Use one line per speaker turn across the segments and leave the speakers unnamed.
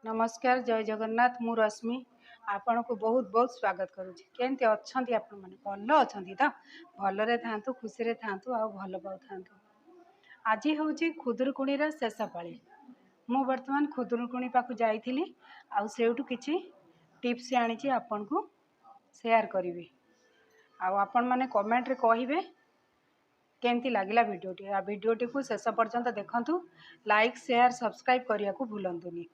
ନମସ୍କାର, ଜୟ ଜଗନ୍ନାଥ। ମୁଁ ରଶ୍ମି, ଆପଣଙ୍କୁ ବହୁତ ବହୁତ ସ୍ୱାଗତ କରୁଛି। କେମିତି ଅଛନ୍ତି ଆପଣମାନେ? ଭଲ ଅଛନ୍ତି ତ? ଭଲରେ ଥାଆନ୍ତୁ, ଖୁସିରେ ଥାଆନ୍ତୁ ଆଉ ଭଲ ପାଉଥାନ୍ତୁ। ଆଜି ହେଉଛି ଖୁଦୁରୁକୁଣୀର ଶେଷ ପାଳି। ମୁଁ ବର୍ତ୍ତମାନ ଖୁଦୁରୁକୁଣୀ ପାଖକୁ ଯାଇଥିଲି ଆଉ ସେଇଠୁ କିଛି ଟିପ୍ସ ଆଣିଛି, ଆପଣଙ୍କୁ ସେୟାର କରିବି। ଆଉ ଆପଣମାନେ କମେଣ୍ଟରେ କହିବେ କେମିତି ଲାଗିଲା ଭିଡ଼ିଓଟି। ଆଉ ଭିଡ଼ିଓଟିକୁ ଶେଷ ପର୍ଯ୍ୟନ୍ତ ଦେଖନ୍ତୁ। ଲାଇକ୍, ସେୟାର, ସବସ୍କ୍ରାଇବ୍ କରିବାକୁ ଭୁଲନ୍ତୁନି।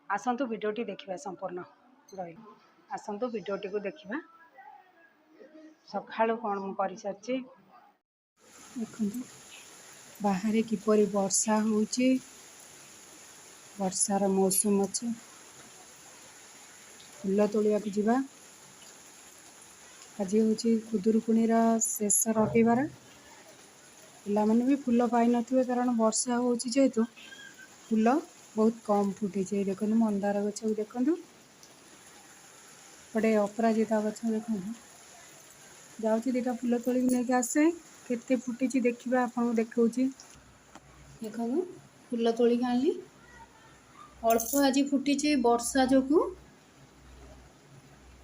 ଆସନ୍ତୁ ଭିଡ଼ିଓଟି ଦେଖିବା ସମ୍ପୂର୍ଣ୍ଣ ରହିଲା। ଆସନ୍ତୁ ଭିଡ଼ିଓଟିକୁ ଦେଖିବା। ସକାଳୁ କ'ଣ ମୁଁ କରିସାରିଛି ଦେଖନ୍ତୁ। ବାହାରେ କିପରି ବର୍ଷା ହେଉଛି, ବର୍ଷାର ମୌସୁମ ଅଛି। ଫୁଲ ତୋଳିବାକୁ ଯିବା। ଆଜି ହେଉଛି ଖୁଦୁରୁକୁଣୀର ଶେଷ ରବିବାର। ପିଲାମାନେ ବି ଫୁଲ ପାଇନଥିବେ, କାରଣ ବର୍ଷା ହେଉଛି ଯେହେତୁ ଫୁଲ ବହୁତ କମ୍ ଫୁଟିଛି। ଏଇ ଦେଖନ୍ତୁ, ମନ୍ଦାର ଗଛକୁ ଦେଖନ୍ତୁ, ଗୋଟେ ଅପରାଜିତା ଗଛ ଦେଖନ୍ତୁ। ଯାଉଛି ଦୁଇଟା ଫୁଲ ତୋଳିକି ନେଇକି ଆସେ, କେତେ ଫୁଟିଛି ଦେଖିବା, ଆପଣଙ୍କୁ ଦେଖାଉଛି। ଦେଖନ୍ତୁ, ଫୁଲ ତୋଳିକି ଆଣିଲି। ଅଳ୍ପ ଆଜି ଫୁଟିଛି ବର୍ଷା ଯୋଗୁଁ।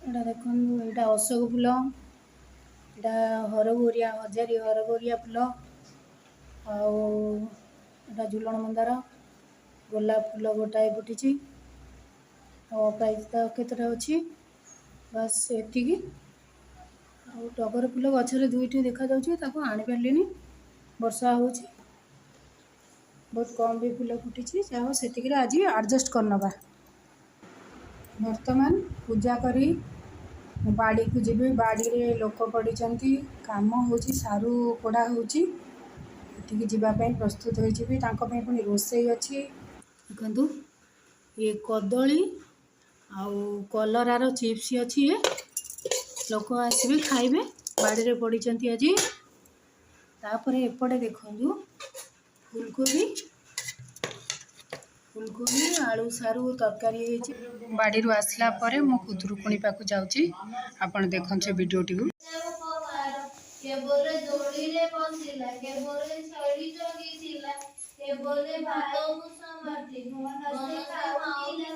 ଏଇଟା ଦେଖନ୍ତୁ, ଏଇଟା ଅଶୋକ ଫୁଲ, ଏଇଟା ହରଗୌରିଆ, ହଜାରୀ ହରଗୌରିଆ ଫୁଲ, ଆଉ ଏଇଟା ଝୁଲଣ ମନ୍ଦାର। ଗୋଲାପ ଫୁଲ ଗୋଟାଏ ଫୁଟିଛି ଆଉ ଅପରାଜିତା କେତେଟା ଅଛି, ବାସ୍ ଏତିକି। ଆଉ ଟଗର ଫୁଲ ଗଛରେ ଦୁଇଟି ଦେଖାଯାଉଛି, ତାକୁ ଆଣିପାରିଲିନି, ବର୍ଷା ହେଉଛି। ବହୁତ କମ୍ ବି ଫୁଲ ଫୁଟିଛି। ଯାହା ହଉ, ସେତିକିରେ ଆଜି ଆଡ଼ଜଷ୍ଟ କରିନେବା। ବର୍ତ୍ତମାନ ପୂଜା କରି ମୁଁ ବାଡ଼ିକୁ ଯିବି। ବାଡ଼ିରେ ଲୋକ ପଡ଼ିଛନ୍ତି, କାମ ହେଉଛି, ସାରୁ କୋଡ଼ା ହେଉଛି। ଏଠିକି ଯିବା ପାଇଁ ପ୍ରସ୍ତୁତ ହୋଇଯିବି। ତାଙ୍କ ପାଇଁ ପୁଣି ରୋଷେଇ ଅଛି। ଦେଖନ୍ତୁ, ଇଏ କଦଳୀ ଆଉ କଲରାର ଚିପ୍ସ ଅଛି। ଇଏ ଲୋକ ଆସିବେ, ଖାଇବେ। ବାଡ଼ିରେ ପଡ଼ିଛନ୍ତି ଆଜି। ତାପରେ ଏପଟେ ଦେଖନ୍ତୁ, ଫୁଲକୋବି, ଫୁଲକୋବି ଆଳୁ ସାରୁ ତରକାରୀ ହେଇଛି। ବାଡ଼ିରୁ ଆସିଲା ପରେ ମୁଁ ଖୁଦୁରୁକୁଣୀ ପାଖକୁ ଯାଉଛି। ଆପଣ ଦେଖନ୍ତୁ ସେ ଭିଡ଼ିଓଟିକୁ।
କେ ବୋଲେ ଦୋଳିରେ ବସିଲା, କେ ବୋଲେ ଛେଳି ଜଗିଥିଲା, କେ ବୋଲେ ଭାତ ମୂଷ ମାଟି ବନସ୍ତେ ଖାଉଥିଲା।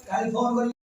କାଲି ଫୋନ କରି।